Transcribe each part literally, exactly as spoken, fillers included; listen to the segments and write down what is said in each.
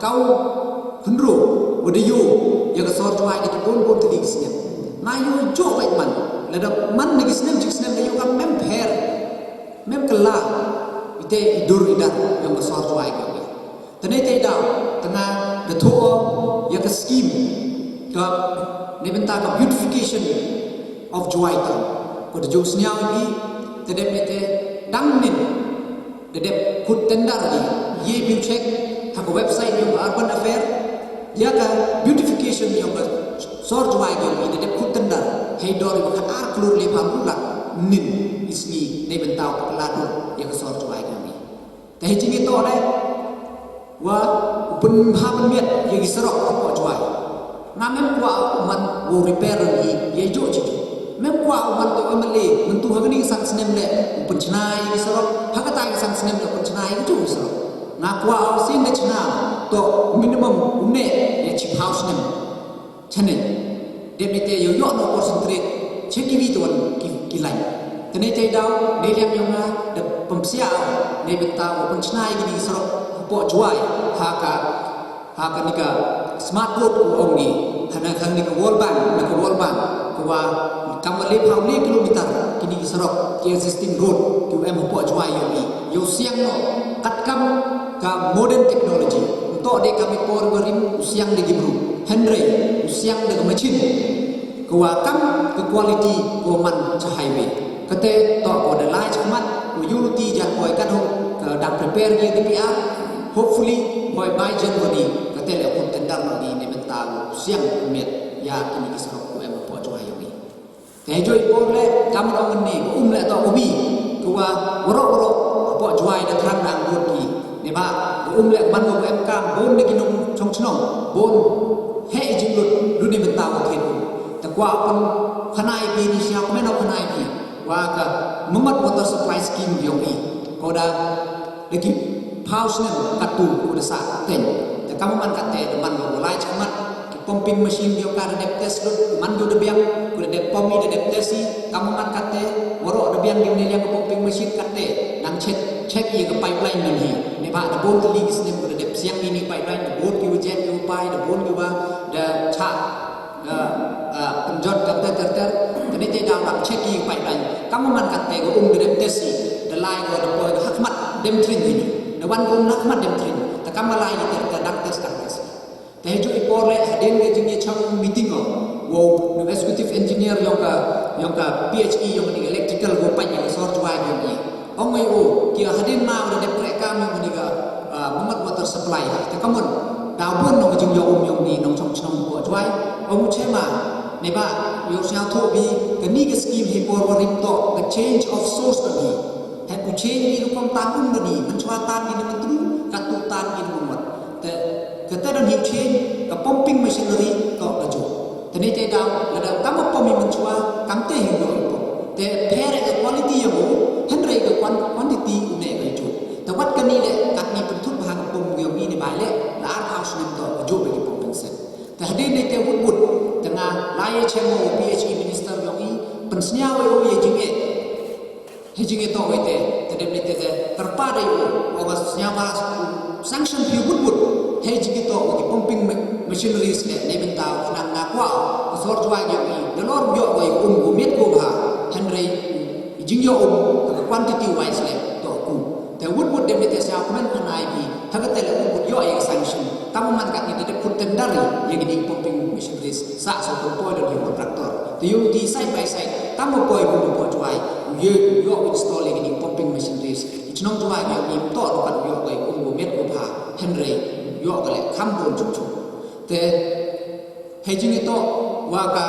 Kaw khynroo wa da yoo ya ka sor Jowai da ki bun bun tylli ki snem. Nga yoo jooh bait man. Lada man na ki snem chi ki snem da yoo kam mem pher, mem kylla i te i dur i dar yong ka sor Jowai ka yong i. Te neitæ i daw, te nga da thooh o ya ka scheme ka neibynta ka beautification of Jowai Town. Ko da jooh sñiaw i, te dep neitæ dang nin da dep khut tender i. Ye phi u check ha ka website yong ka Urban Affair, ya ka beautification yong ka sor Jowai yong i da dep khut tender hei dor i wa khat ar klur le phaw lak nin i sngi neibynta u pynkylla dur ya ka sor Jowai yong i. Te hei jingyatoh leh wa u pynbha pynmiat ya ki sarok hapoh Jowai. Nga mem kwah u man wow repair i yei jooh chi jooh. Mem kwah u man toh MLA, myntu ha kani ka san snem leh u pynchna ya ki sarok, ha katai ka san snem leh u pynchna ya ki jooh ki sarok. Nga kwah u sien da chna toh minimum u neh ya chiphaw snem. Chaneiñ. Dep neitæ yow yoh noh concentrate cha kiwi tawon ki, ki lain. Te neitæ i daw, neiliang yong nga da pynpsiah o neibynta wow pynchna ya kini ki sarok hapoh Jowai ha ka, ha kani ka smart road kawa ong i, ha na kani ka World Bank, na ka World Bank, kawa kamwa le phaw le kilometer kini ki sarok, ki existing road kiwa em hapoh Jowai yong i, yow siang noh katkam ka modern technology. Ymtoh de kam i por wa rim u siang da ki bru, hynrei u siang da ka machine kawa kam ka quality kawa man cha highway. Katæ toh kawa da lai chakhmat, wa yooluti jan poi katho ka dang prepare ki DPR. Hopefully hoi by January katæ leh khut tender noh ki neibynta u siang miat ya kini ki sarok kawa em hapoh Jowai yong i. Te heijooh i por leh, kamwa ong ynne, ka um leh toh ka wi kawa waroh waroh hapoh Jowai da thrang dang bood ki. Neibhah ka um leh man ko ka emkaam, boon na ki nongchong chnong, boon heh i jinglut du neibynta wa thied um. Te kwah pynkhana i phi, ni sñiaw kmen o khana i phi wa ka Mamot Water Supply Scheme yong i, ko da da ki phaw snem kattu ko da sah teiñ. Te kamwa man kattæ da man ko wa lai chakhmat, ki pumping machine yong ka da dep test lut, man ko da biang, ko da dep pump i, da dep test i. Kamwa man kattæ waroh da biang ki neiliang ka pumping machine, kattæ dang check, check i ya ka pipeline yong hi. Neibhah da boon tylli ki snem ko da dep siang ini pipeline, da boon kiwa jet kiwa pai, da boon kiwa da chah pynjot kamtæ ter ter. Te neitæ i daw dang check i pipeline. Kamwa man kattæ ka um da dep test i, da lai ko da poi ka hakhmat Demtrin ini, da wan ka um hakhmat Demtrin. Te kamwa lai ki ter ter dang test, dang test. Te heijooh i por leh hadien ka jingyachong meeting o wow na executive engineer yong ka, yong ka PHE, yong kani ka electrical, wow pait ya ka sor Jowai yong i, ong i o ki hadien ma wa da dep krehkaam yong kani ka Mamot Water Supply. Te kammon, daw boon noh ka jingyoh um yong kini nongchong chnong hapoh Jowai. Ong u chema, neibhah yow sñiawthooh phi, kani ka scheme heipor wa rim toh ka change of source ka hi. Hei u change i rukom tan um kani, mynchwa tan ki na Myntdu, kattu tan ki na Mamot. Te katæ donhi u change ka pumping machinery toh ka jooh. Te neitæ i daw lada kamwa pump i mynchwa, kamtæ hi u yoh i pump. Te pher ka quality yong u, hynrei ka quan-, quantity u neh ka i jooh. Tæ wat kani leh katni pynthut bha ka pump yong i neibhah leh la ar phaw snem toh ka jooh bha ki pumping set. Te hadien neitæ wut wut, tæ nga lai yachem o PHE minister yong i, pynsñiaw o ya i jingeh. Hei jingyatoh itæ, te dep neitæ tæ kyrpaad o wa, wa sñiawbha u sanction phi wut wut hei jingyatoh wa ki pumping ma-, machineries leh neibynta u khnang, nga kwah ka sor Jowai yong i nalor yoh ko ya ka um kawa miat kawa bha, hynrei i jingyoh um ha ka quantity wise leh toh ku. Tæ wut wut dep neitæ sñiawkmen khana i phi, ha katæ leh wut wut yoh ya ka sanction. Kamwa man katni da dep khut tender i ya kini ki pumping machineries, sah sa pynpoi da ki contractor. Te yooluti side by side, kamwa poi ko hapoh Jowai, u ye u yoh u install ya kini ki pumping machineries. I chnong Jowai yong i ymtoh du kat u yoh ko ya ka um kawa miat kawa bha, hynrei u yoh ko leh kham boon chooh chooh. Te hei jingyatoh wa ka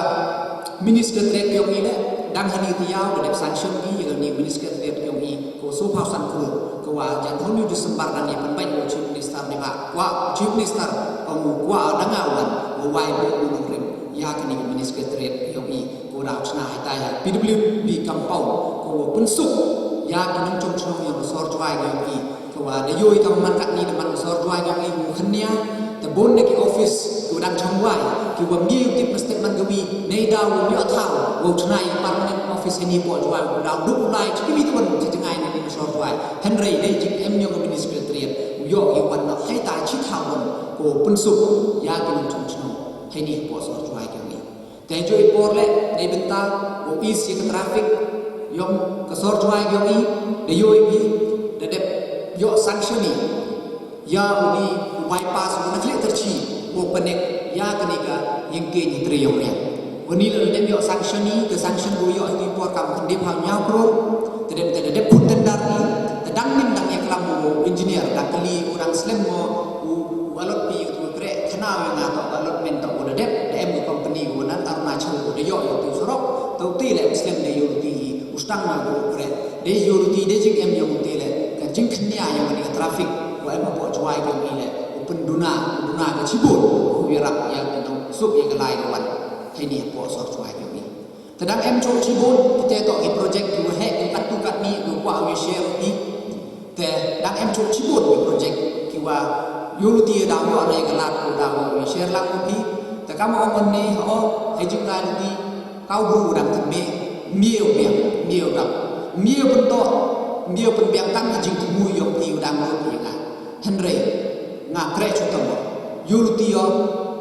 mini secretariat yong i leh, dang hani tayaaw da dep sanction ki ya kani mini secretariat yong i kawa soo phaw san klur, kawa jan hynñiew December dang ya pynbait u Chief Minister neibhah kwah u Chief Minister ong u kwah da nga wan wow wai booh u nongrim ya kani mini secretariat yong i kawa daw chna heitai ha PWD compound, kawa pynsuk ya ki nongchong chnong yong ka sor Jowai yong i. Kawa da yoo i kamwa man katni da man ka sor Jowai yong i u khynnia, tæ boon na ki office kiwa dang chong wai, kiwa ym ye u tip mynstep man kawi, neidaw wow yoh thaw wow chna i permanent office heini hapoh Jowai, u daw duk u lai cha kiwi tawon cha jngai neini ka sor Jowai. Hynrei dei jingem yong ka mini secretariat u yoh i wan noh heitai chi thaw won. wow pynsuk ya ki nongchong chnong heini hapoh sor Jowai yong i. Te jooh i por leh, neibynta wow ease ya ka traffic yong ka sor Jowai yong i, da yoo i, da dep yoh sanction i ya uni u bypass wa na Khliehtyrshi wow connect ya kani ka Yingkieñ ha Tre Yongriang. Wa ni la da dep yoh sanction i, ka sanction wow yoh i por kam kyndip ha ynñiaw klur. Te dep, te da dep khut tender i, te dang ym dang yaklam u engineer, da kylli u, dang slem mo u, u allot phi u kreh khana u ya nga toh ka allotment toh u da dep, da em u company u na Arunachal u da yoh ya u te u surok, te u te leh ym slem de yooluti i u sdang na u kreh. De yooluti de jingem yong u te leh ka jingkñia yong kani ka traffic wa em hapoh Jowai yong i leh u pynduna, u duna ka chiboon u yarap ya ka nongsuk ya ka lai ka wan heini hapoh sor Jowai yong i. Te dang em chooh chiboon, ki te toh ki project ki wa heh, ki kattu katni, ki wa kwah u ya share i. Te dang em chooh chiboon ki project ki wa yooluti ya daw yoh na ya ka lad, ki wa daw yoh u ya share lang wa phi. Te kam wa ong ynne, o, hei jinglai luti, ka u bru dang thymme, ym ye u biang, ym ye u dap, ym ye u pyntoh, ym ye u pynbiang tang ki jingthmu yong phi wa dang yoh phi ya nga. Hynrei nga kreh chitom o, yooluti o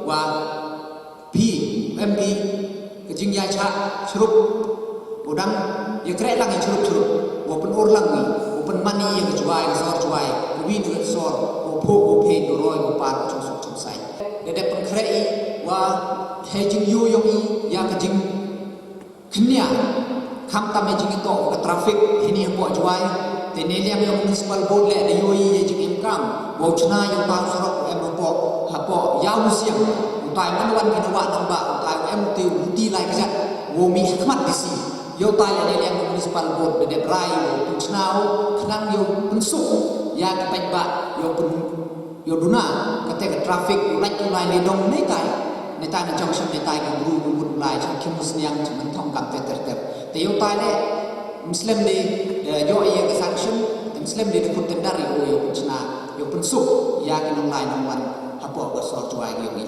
wa phi, em phi, ka jingyaid chah chirup, u dang yakreh lang i chirup chirup, wow pynur lang i, wow pynman i ya ka Jowai, ka sor Jowai, ka wi na ka sor, wow phuh, wow phi, wow roi, wow par, wow chongsuk chongsai. Da dep pynkhreh i wa hei jingyoo yong i ya ka jingkñia, khamtam hei jingitoh ka traffic heini hapoh Jowai. Te neiliang yong Municipal Board leh da yoo i ya i jingemkam wow chna ya u pa u surok u em hapoh, hapoh Iawmusiang. U tai man wan ki na Wah Nangbah, u tai u em u te u luti lai kjat wow mih hakhmat D C. Yow tai leh neiliang yong Municipal Board da dep rai wow pynchna u, khnang yow pynsuk ya ki paidbah, yow pyn yow duna kate ka traffic u lait u lai le dong neitai, neitai na junction, neitai ki bru, ki mut u lai cha Khimusniang, cha Mynthong, kamte ter ter. Te yow tai leh ym slem de, eh, yoh i ya ka sanction, te ym slem de da khut tender i, o, yow pynchna, yow pynsuk ya ki nonglai nongwan hapoh ka sor Jowai yong i.